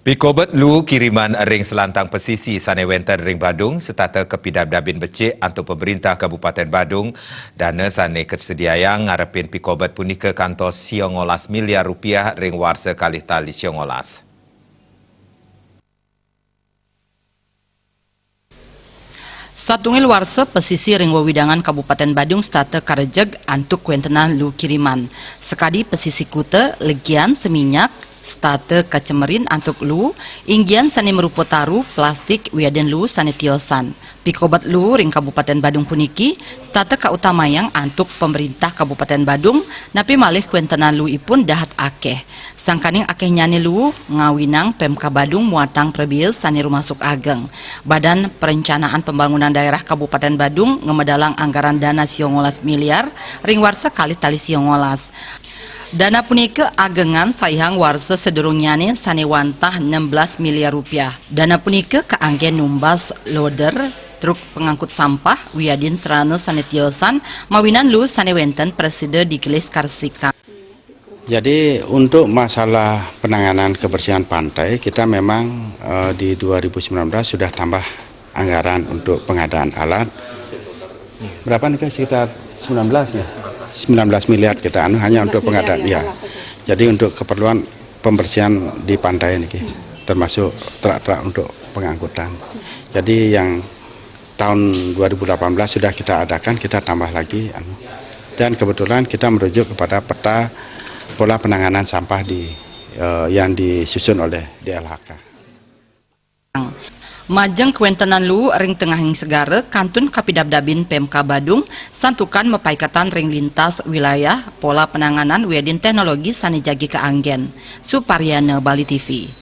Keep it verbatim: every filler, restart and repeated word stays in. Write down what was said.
Pikobet luu kiriman ring selantang pesisi sane wenten ring Badung, setata kapidabdabin becik antuk pemerintah Kabupaten Badung. Dana sane kasediayang ngarepin pikobet punika kantos siangolas miliar rupiah ring warsa kalih tali siangolas. Satunggal warsa pesisi ring wewidangan Kabupaten Badung setata karejeg antuk kwentenan luu kiriman. Sakadi pesisi kuta, legian, seminyak, setata kacemerin antuk luu, inggian sane marupa taru, plastik, wiadin luu sane tiosan. Pikobet luu ring Kabupaten Badung puniki setata kautamayang antuk pemerintah Kabupaten Badung, napi malih kwentenan luuipun dahat akeh. Sangkaning akehnyane luu ngawinang Pemkab Badung muatang prabea sane rumasuk ageng. Badan Perencanaan Pembangunan Daerah Kabupaten Badung ngamedalang anggaran dana siangolas miliar ring warsa kalih tali siangolas. Dana punika agengan saihang warsa sadurungnyane sane wantah enam belas miliar rupiah. Dana punika kaangge numbas loader, truk pangangkut sampah, wiadin sarana sane tiosan mawinan luu sane wenten prasida digelis karsikan. Jadi, untuk masalah penanganan kebersihan pantai, kita memang, eh, di dua ribu sembilan belas sudah tambah anggaran untuk pengadaan alat. Berapa nih, Kak? Sekitar sembilan belas ya? Sembilan belas miliar kita anu hanya untuk pengadaan, ya. Jadi, untuk keperluan pembersihan di pantai niki, termasuk truk-truk untuk pengangkutan. Jadi, yang tahun dua ribu delapan belas sudah kita adakan, kita tambah lagi, anu. Dan kebetulan kita merujuk kepada peta pola penanganan sampah di, eh, yang disusun oleh D L H K. Majeng kwentenan luu ring tengahing segara kantun kapidabdabin Pemkab Badung, santukan mapaiketan ring lintas wilayah, pola penanganan wiadin teknologi sane jagi kaanggen. Supariana, Bali T V.